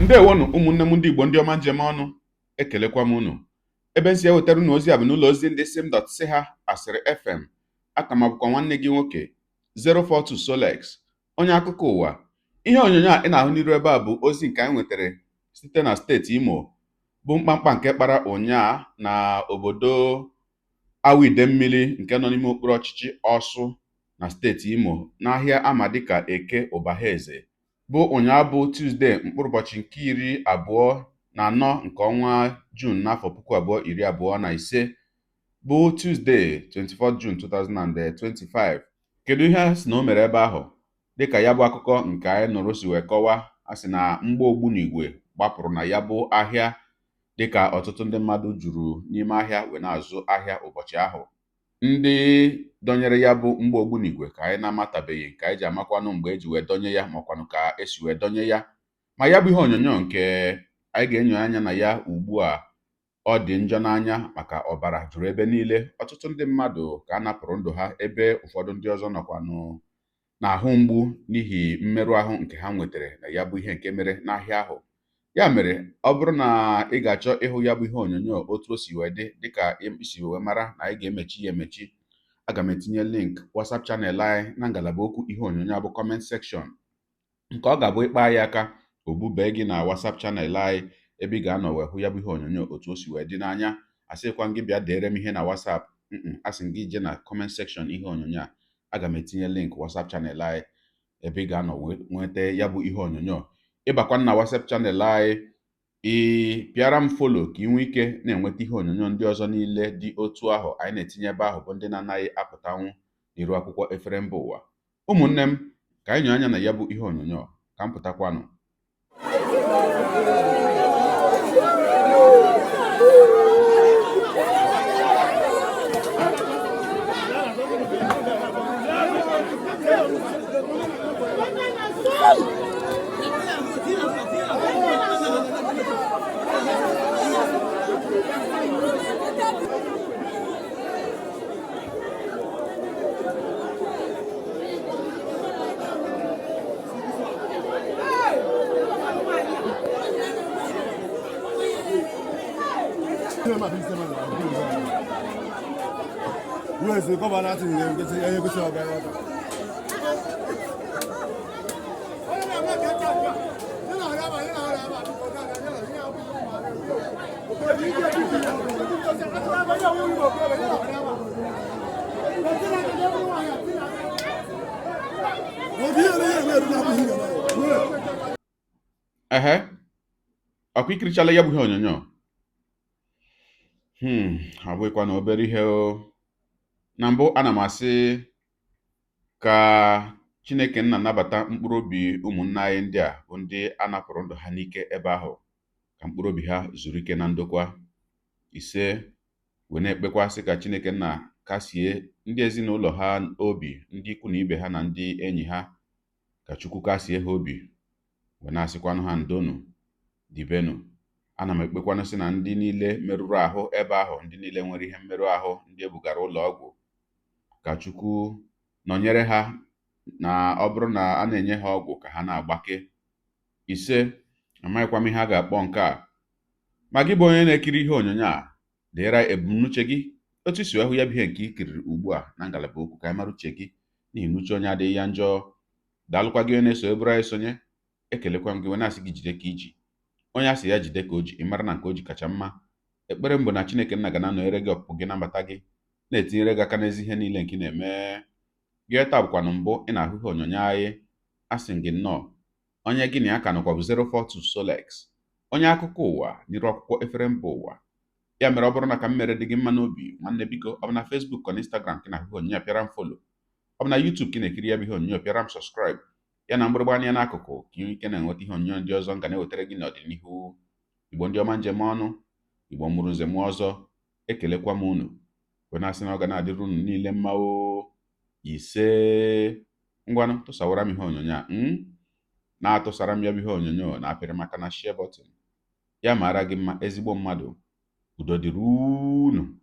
Ndewonụ, ụmụnne m ndị Igbo, ndị ọma njem ọnụ. Ekelekwa m unu. Ebe m si ewetara unu ozi a bụ n'ụlọ ozi ndị sim dot si ha Asịrị FM. Aka m abụkwa nwanne gị nwoke 042 Solex, onye akụkọ ụwa. Ihe onyonyo a ị na-ahụ n'iru ebe a bụ ozi nke anyị nwetara site na steeti Imo, bụ mkpamkpa nke kpara ụnyaa na obodo Awo Idemmili nke nọ n'ime okpuru ọchịchị Ọsụ na steeti Imo, n'ahịa ama dịka Eke Ụbahaeze, bụ ụnyaa bụ Tuzdee, mkpụrụ ụbọchị nke 24 nke ọnwa Juun n'afọ 2025, bụ Tuzdee 24 June 2025. Kedu ihe a sị na o mere ebe ahụ? Dịka ya bụ akụkọ nke anyị nụrụ si wee kọwaa, a sị na mgbọ ogbunigwe gbapụrụ na ya bụ ahịa dịka ọtụtụ ndị mmadụ juru n'ime ahịa wee na-azụ ahịa ụbọchị ahụ. Ndị dọnyere ya bụ mgbọ ogbunigwe ka anyị na-amatabeghị, nke anyị ji amakwanụ mgbe eji wee dọnye ya, makwanụ ka esi wee dọnye ya. Ma ya bụ ihe onyonyo nke anyị ga-enyo anya na ya ugbu a, ọ dị njọ n'anya maka ọbara juru ebe niile. Ọtụtụ ndị mmadụ ka a napụrụ ndụ ha, ebe ụfọdụ ndị ọzọ nọkwanụ na-ahụ mgbu n'ihi mmerụ ahụ nke ha nwetara na ya bụ ihe nke mere n'ahịa ahụ. Ya mere, ọ bụrụ na ị ga-achọ ịhụ ya bụ ihe onyonyo otu o si wee dị, dịka i si wee mara na anyị ga-emechi ya emechi, aga m etinye link WhatsApp channel anyị na ngalaba okwu ihe onyonyo a bụ comment section, nke ọ ga-abụ ịkpa ya aka, o bubee gị na WhatsApp channel anyị ebe ị ga-anọ wee hụ ya bụ ihe onyonyo otu o si wee dị n'anya. Asịkwa m gị bịa deere m ihe na WhatsApp, asị m gị jee na comment section ihe onyonyo a, aga m etinye link WhatsApp channel anyị ebe ị ga-anọ nweta ya bụ ihe onyonyo. Ịbakwa na WhatsApp channel anyị, ị pịara m follow ka ị nwee ike na-enweta ihe onyonyo ndị ọzọ niile dị otu ahụ anyị na-etinye ebe ahụ, bụ ndị na-anaghị apụtanwu n'iru akwụkwọ efere mba ụwa. Ụmụnne m, ka anyị nyoo anya na ya bụ ihe onyonyo, ka m pụtakwanụ. Ehe, ọkwa ikirichala ya bụ ihe onyonyo. Ọ bụghịkwa na obere ihe o. Na mbụ, ana m asị ka Chineke nna nabata mkpụrụ obi ụmụnne anyị ndị a bụ ndị a napụrụ ndụ ha n'ike ebe ahụ, ka mkpụrụ obi ha zuru ike na ndokwa. Ise. Wee na-ekpekwa sị ka Chineke nna kasie ndị ezinụlọ ha obi, ndị ikwu na ibe ha na ndị enyi ha, ka Chukwu kasie ha obi, wee na-asịkwanụ ha ndonu dibenu. Ana m ekpekwanụ sị na ndị niile merụrụ ahụ ebe ahụ, ndị niile nwere ihe mmerụ ahụ, ndị e bugara ụlọ ọgwụ, ka Chukwu nọnyere ha, na ọ bụrụ na a na-enye ha ọgwụ, ka ha na-agbake. Ise. Amaghịkwa m ihe a ga-akpọ nke a. Ma gị bụ onye na-ekiri ihe onyonyo a, deere ebumnuche gị otu i si hụ ya bụ ihe nke i kiriri ugbu a na ngalaba okwu, ka anyị mara uche gị, n'ihi na uche onye adịghị ya njọ. Daalụkwa gị onye na-eso eburu anyị sonye. Ekelekwa m gị wee na-asị gị jide ka i ji. Onye a sị ya jide ka o ji, ị mara na nke o ji kacha mma. Ekpere m bụ na Chineke nna ga na-anọnyere gị ọpụpụ gị na mbata gị, na-etinyere gị aka n'ezi ihe niile nke ị na-eme. Gị taa bụkwanụ mbụ ị na-ahụ ihe onyonyo anyị, asị m gị nnọọ. Onye gị na ya ka nọkwa bụ 042 Solex, onye akụkọ ụwa n'iru akwụkwọ efere mba ụwa. Ya mere, ọ bụrụ na ka m mere dị gị mma n'obi, nwanne, biko, ọ bụ na Facebook ka na Instagram ka ị na-ahụ ihe onyonyo, pịara m follow. Ọ bụ na YouTube ka ị na-ekiri ya bụ ihe onyonyo, pịara m subscribe ya na mgbịrịgba anya n'akụkụ, ka ị nwee ike na-enweta ihe onyonyo ndị ọzọ m ga na-ewetara gị n'ọdịnihu. Igbo ndị ọma njem ọnụ, Igbo mụrụ nze mụọ ọzọ, ekelekwa m unu wee na-asị na ọ ga na-adịrị unu niile mma o. Ise. Ngwanụ, tụsawara m ihe onyonyo a, na-atụsara m ya bụ ihe onyonyo na apịrị maka na share button. Ya mara gị mma, ezigbo mmadụ. Udo dịrị unu.